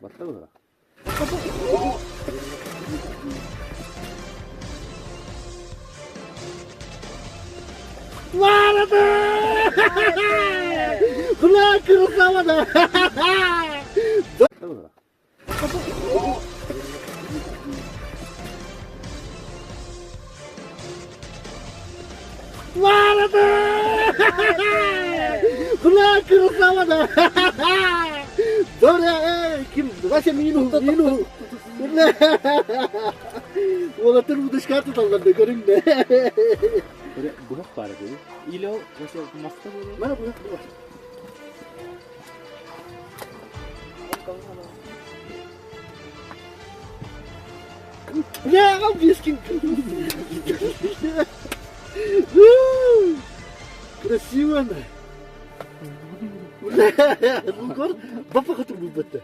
Батта быһа. Бля, красава, да! Батта быһа. Бля, красава, да! Добре, ким, Вася мину, мину. Бля! Уолаттар удочка туталлар да көрүҥ да. Быһах баар этэ. Или ол Вася маста буолуо. Мана быһах быһах. Бля, английский. Красиво она. Бля, ну көр, бапа хоту булбатта.